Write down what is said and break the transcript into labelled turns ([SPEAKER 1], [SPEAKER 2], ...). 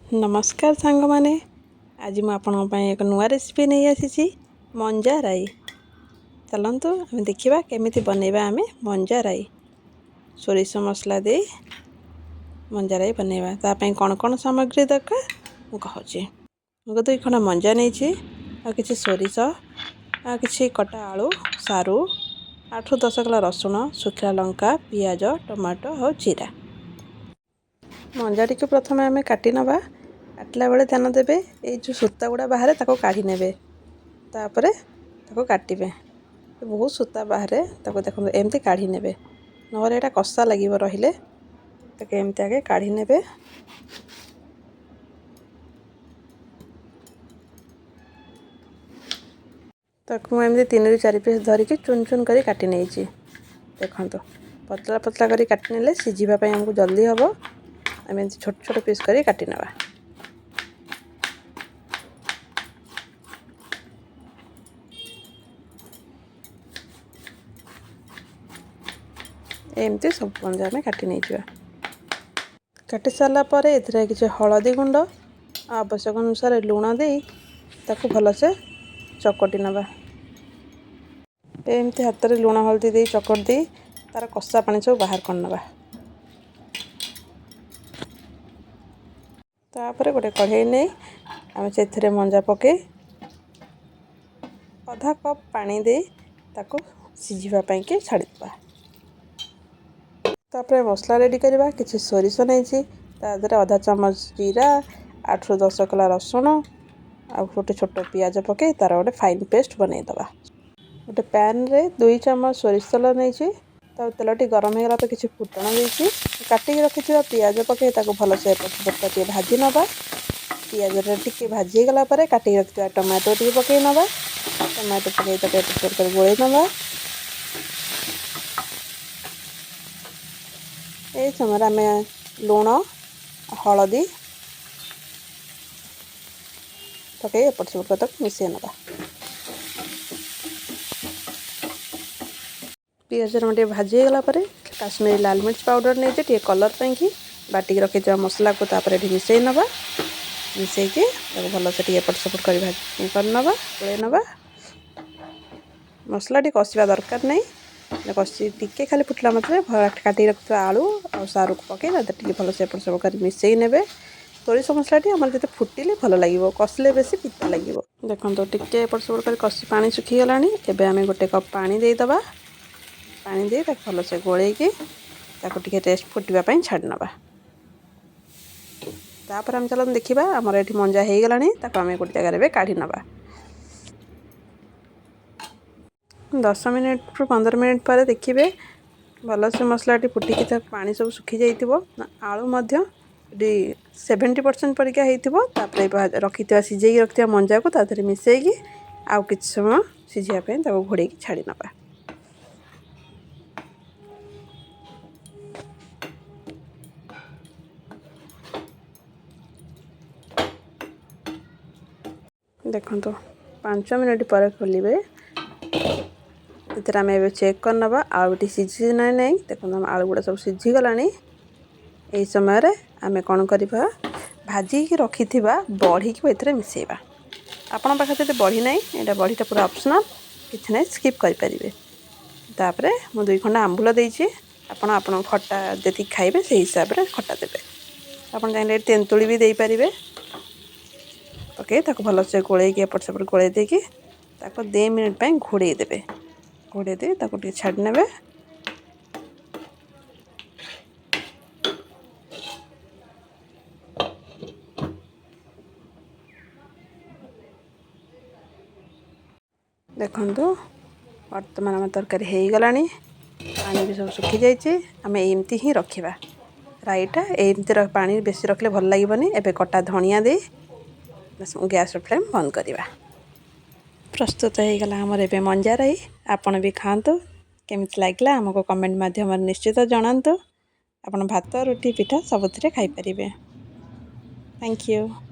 [SPEAKER 1] ନମସ୍କାର ସାଙ୍ଗମାନେ, ଆଜି ମୁଁ ଆପଣଙ୍କ ପାଇଁ ଏକ ନୂଆ ରେସିପି ନେଇ ଆସିଛି, ମଞ୍ଜା ରାଇ। ଚାଲନ୍ତୁ ଆମେ ଦେଖିବା କେମିତି ବନେଇବା ଆମେ ମଞ୍ଜା ରାଇ। ସୋରିଷ ମସଲା ଦେଇ ମଞ୍ଜା ରାଇ ବନେଇବା। ତା ପାଇଁ କ'ଣ କ'ଣ ସାମଗ୍ରୀ ଦରକାର ମୁଁ କହୁଛି। ମୁଁ 2 ଖଣ୍ଡ ମଞ୍ଜା ନେଇଛି, ଆଉ କିଛି ସୋରିଷ, ଆଉ କିଛି କଟା ଆଳୁ, ସାରୁ, 8ରୁ 10 କିଲୋ ରସୁଣ, ଶୁଖିଲା ଲଙ୍କା, ପିଆଜ, ଟମାଟୋ ଆଉ ଜିରା। ମଞ୍ଜାଟିକୁ ପ୍ରଥମେ ଆମେ କାଟି ନେବା। କାଟିଲା ବେଳେ ଧ୍ୟାନ ଦେବେ, ଏଇ ଯେଉଁ ସୂତା ଗୁଡ଼ା ବାହାରେ ତାକୁ କାଢ଼ି ନେବେ, ତାପରେ ତାକୁ କାଟିବେ। ବହୁତ ସୂତା ବାହାରେ, ତାକୁ ଦେଖନ୍ତୁ ଏମିତି କାଢ଼ି ନେବେ, ନହେଲେ ଏଇଟା କଷା ଲାଗିବ ରହିଲେ। ତାକୁ ଏମିତି ଆଗେ କାଢ଼ି ନେବେ। ତାକୁ ମୁଁ ଏମିତି 3ରୁ 4 ପିସ୍ ଧରିକି ଚୁନ ଚୁନ କରି କାଟି ନେଇଛି। ଦେଖନ୍ତୁ ପତଳା ପତଳା କରି କାଟି ନେଲେ ସିଝିବା ପାଇଁ ଆମକୁ ଜଲ୍ଦି ହେବ। ଆମେ ଏମିତି ଛୋଟ ଛୋଟ ପିସ୍ କରି କାଟି ନେବା। ଏମିତି ସବୁ ମଞ୍ଜା ଆମେ କାଟି ନେଇଯିବା। କାଟି ସାରିଲା ପରେ ଏଥିରେ କିଛି ହଳଦୀ ଗୁଣ୍ଡ ଆଉ ଆବଶ୍ୟକ ଅନୁସାରେ ଲୁଣ ଦେଇ ତାକୁ ଭଲସେ ଚକଟି ନେବା। ଏମିତି ହାତରେ ଲୁଣ ହଳଦୀ ଦେଇ ଚକଟି ଦେଇ ତାର କଷା ପାଣି ସବୁ ବାହାର କରିନେବା। ତାପରେ ଗୋଟେ କଢ଼େଇ ନେଇ ଆମେ ସେଥିରେ ମଞ୍ଜା ପକାଇ ଅଧା କପ୍ ପାଣି ଦେଇ ତାକୁ ସିଝିବା ପାଇଁକି ଛାଡ଼ିଦେବା। ତାପରେ ମସଲା ରେଡ଼ି କରିବା। କିଛି ସୋରିଷ ନେଇଛି, ତା ଦେହରେ ଅଧା ଚାମଚ ଜିରା, 8ରୁ 10 କଲା ରସୁଣ ଆଉ ଗୋଟେ ଛୋଟ ପିଆଜ ପକାଇ ତାର ଗୋଟେ ଫାଇନ୍ ପେଷ୍ଟ ବନେଇଦେବା। ଗୋଟେ ପ୍ୟାନ୍ରେ 2 ଚାମଚ ସୋରିଷ ତେଲ ନେଇଛି। ତା ତେଲଟି ଗରମ ହେଇଗଲା ପରେ କିଛି ଫୁଟଣ ଦେଇଛି। କାଟିକି ରଖିଥିବା ପିଆଜ ପକାଇ ତାକୁ ଭଲସେ ଏପଟ ସେପଟ କରି ଟିକେ ଭାଜି ନେବା। ପିଆଜଟା ଟିକେ ଭାଜି ହେଇଗଲା ପରେ କାଟିକି ରଖିଥିବା ଟମାଟୋ ଟିକେ ପକାଇ ନେବା। ଟମାଟୋ ପକାଇ ତାକୁ ଏପଟ ସେପଟ କରି ଗୋଳେଇ ନେବା। ଏହି ସମୟରେ ଆମେ ଲୁଣ, ହଳଦୀ ପକାଇ ଏପଟ ସେପଟ କରି ତାକୁ ମିଶାଇ ନେବା। ପିଆଜ ଟିକେ ଭାଜି ହେଇଗଲା ପରେ କାଶ୍ମୀରୀ ଲାଲ ମିର୍ଚ୍ଚ ପାଉଡ଼ର ନେଇଛି ଟିକେ କଲର୍ ପାଇଁକି। ବାଟିକି ରଖିଥିବା ମସଲାକୁ ତାପରେ ଏଠି ମିଶାଇ ନେବା। ମିଶାଇକି ତାକୁ ଭଲସେ ଟିକେ ଏପଟ ସେପଟ କରି କରିନେବା, ଗୋଳେଇ ନେବା। ମସଲା ଟିକେ କଷିବା ଦରକାର ନାହିଁ, କଷି ଟିକେ ଖାଲି ଫୁଟିଲା ମାତ୍ରେ କାଟିକି ରଖିଥିବା ଆଳୁ ଆଉ ସାରୁକୁ ପକାଇ ତା ଦେହରେ ଟିକେ ଭଲସେ ଏପଟ ସେପଟ କରି ମିଶାଇ ନେବେ। ସୋରିଷ ମସଲାଟି ଆମର ଯେତେ ଫୁଟିଲେ ଭଲ ଲାଗିବ, କଷିଲେ ବେଶୀ ପିତା ଲାଗିବ। ଦେଖନ୍ତୁ ଟିକେ ଏପଟ ସେପଟ କରି କଷି ପାଣି ଶୁଖିଗଲାଣି। ଏବେ ଆମେ ଗୋଟେ କପ୍ ପାଣି ଦେଇଦେବା। ପାଣି ଦେଇ ତାକୁ ଭଲସେ ଗୋଳେଇକି ତାକୁ ଟିକେ ରେଷ୍ଟ ଫୁଟିବା ପାଇଁ ଛାଡ଼ି ନେବା। ତାପରେ ଆମେ ଚାଲନ୍ତୁ ଦେଖିବା ଆମର ଏଠି ମଞ୍ଜା ହେଇଗଲାଣି। ତାକୁ ଆମେ ଗୋଟେ ଜାଗାରେ ଏବେ କାଢ଼ି ନେବା। 10 ମିନିଟ୍ରୁ 15 ମିନିଟ୍ ପରେ ଦେଖିବେ ଭଲସେ ମସଲାଟି ଫୁଟିକି ତା ପାଣି ସବୁ ଶୁଖିଯାଇଥିବ। ଆଳୁ ମଧ୍ୟ ଏଠି 70% ପରିକା ହେଇଥିବ। ତାପରେ ରଖିଥିବା ସିଝେଇକି ରଖିଥିବା ମଞ୍ଜାକୁ ତା ଦେହରେ ମିଶାଇକି ଆଉ କିଛି ସମୟ ସିଝିବା ପାଇଁ ତାକୁ ଘୋଡ଼େଇକି ଛାଡ଼ି ନେବା। ଦେଖନ୍ତୁ 5 ମିନିଟ୍ ପରେ ଖୋଲିବେ। ଏଥିରେ ଆମେ ଏବେ ଚେକ୍ କରିନେବା ଆଳୁଟି ସିଝିଛି ନା ନାହିଁ। ଦେଖନ୍ତୁ ଆମ ଆଳୁ ଗୁଡ଼ା ସବୁ ସିଝିଗଲାଣି। ଏହି ସମୟରେ ଆମେ କ'ଣ କରିବା, ଭାଜିକି ରଖିଥିବା ବଢ଼ିକୁ ଏଥିରେ ମିଶାଇବା। ଆପଣଙ୍କ ପାଖରେ ଯଦି ବଢ଼ି ନାହିଁ, ଏଇଟା ବଢ଼ିଟା ପୁରା ଅପସନାଲ୍, କିଛି ନାହିଁ, ସ୍କିପ୍ କରିପାରିବେ। ତାପରେ ମୁଁ 2 ଖଣ୍ଡ ଆମ୍ବୁଲ ଦେଇଛି। ଆପଣ ଆପଣଙ୍କ ଖଟା ଯେତିକି ଖାଇବେ ସେଇ ହିସାବରେ ଖଟା ଦେବେ। ଆପଣ ଚାହିଁଲେ ତେନ୍ତୁଳି ବି ଦେଇପାରିବେ। ପକାଇ ତାକୁ ଭଲସେ ଗୋଳେଇକି ଏପଟ ସେପଟ ଗୋଳେଇ ଦେଇକି ତାକୁ 2 ମିନିଟ୍ ପାଇଁ ଘୋଡ଼େଇ ଦେବେ। ଘୋଡ଼େଇ ଦେଇ ତାକୁ ଟିକେ ଛାଡ଼ି ନେବେ। ଦେଖନ୍ତୁ ବର୍ତ୍ତମାନ ଆମ ତରକାରୀ ହେଇଗଲାଣି, ପାଣି ବି ସବୁ ଶୁଖିଯାଇଛି। ଆମେ ଏମିତି ହିଁ ରଖିବା ରାଇଟା। ଏମିତି ପାଣି ବେଶୀ ରଖିଲେ ଭଲ ଲାଗିବନି। ଏବେ କଟା ଧଣିଆ ଦେଇ ଗ୍ୟାସ୍ର ଫ୍ଲେମ୍ ବନ୍ଦ କରିବା। ପ୍ରସ୍ତୁତ ହେଇଗଲା ଆମର ଏବେ ମଞ୍ଜା ରାଇ। ଆପଣ ବି ଖାଆନ୍ତୁ, କେମିତି ଲାଗିଲା ଆମକୁ କମେଣ୍ଟ ମାଧ୍ୟମରେ ନିଶ୍ଚିତ ଜଣାନ୍ତୁ। ଆପଣ ଭାତ, ରୁଟି, ପିଠା ସବୁଥିରେ ଖାଇପାରିବେ। Thank you.